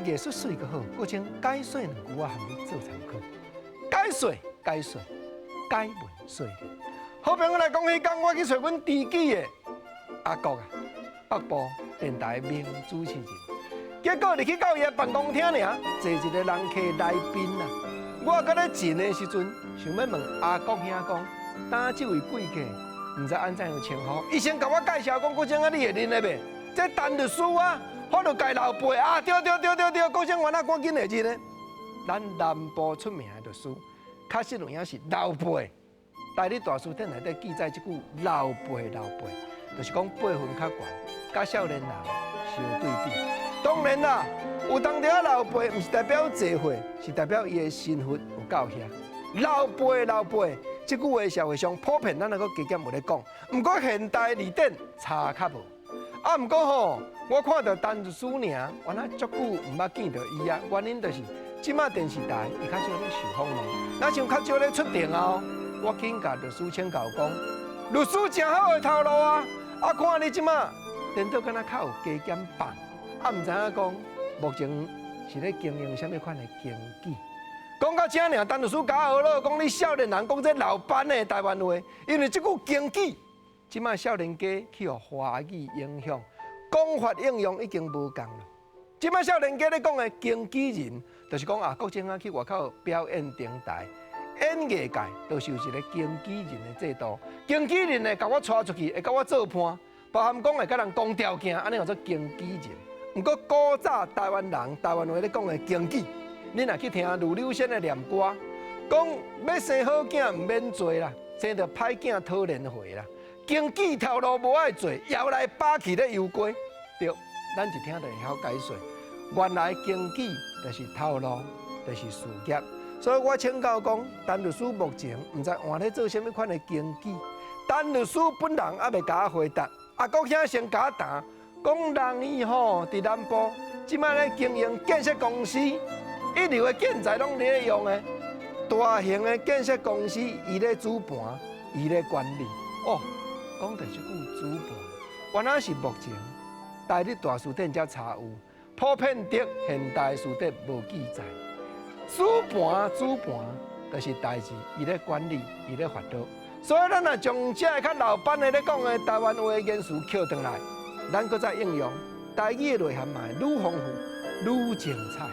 藝術媠閣好，閣請解說兩句，我含你做參考。解說，解說，解文說理。好朋友來講，彼工我去揣阮知己的阿國啊，北部電台名主持人。結果入去到伊的辦公廳爾，坐一個人客來賓啊。我閣咧進的時陣，想欲問阿國兄講，當這位貴客，毋知按怎樣稱呼？伊先共我介紹講，國正啊，你會認得袂？這陳律師啊，法律界老輩啊，對對對對對，國正原來趕緊會認的。咱南部出名的律師，確實有影是老輩。台語大辭典內底記載這句老輩老輩，就是講輩分較懸，佮少年人相對比。當然啦，有當時仔老輩，毋是代表濟歲，是代表伊的身份有夠遐。老輩老輩，這句話社會上普遍，咱閣加減有咧講。毋過現代字典查較無。啊，毋過吼，我看著陳律師爾，原來足久毋捌見著伊啊。原因就是這馬電視台伊較少咧受訪問，若像較少咧出庭哦。我緊共律師請教講，律師誠好的頭路啊！啊，看你這馬顛倒敢若較有加減放，啊，毋知影講目前是咧經營啥物款的經紀。講到這爾，陳律師共我學囉，講你少年人講這老班的台灣話，因為這句經紀，這馬少年家去予華語影響，講法應用已經無仝了。這馬少年家咧講的經紀人，就是講啊，國正啊去外口表演登台。演藝界都是有一個經紀人的制度，經紀人會共我帶出去，會共我做伴，包含講會共人講條件，按呢叫做經紀人。毋過古早台灣人台灣話咧講的經紀，你若去聽呂柳仙的念歌，講欲生好囝毋免做啦，生著歹囝討連回啦。經紀頭路無愛做，搖來把去咧油鍋。對，咱一聽就會曉解說，原來經紀就是頭路，就是事業。所以我請教講，陳律師目前毋知換咧做啥物款的經紀。陳律師本人猶未共我回答。阿國兄先共我談，講人伊吼佇南部，這馬咧經營建設公司，一流的建材攏佇咧用的，大型的建設公司，伊咧主盤，伊咧管理。哦，講著這句主盤，原來是目前台語大辭典才查有，普遍的現代辭典無記載。主盤主盤，就是代誌，伊咧管理，伊咧發號。所以咱若將這个較老版的咧講的台灣話言辭抾轉來，咱閣再應用台語的內涵嘛會愈豐富、愈精彩。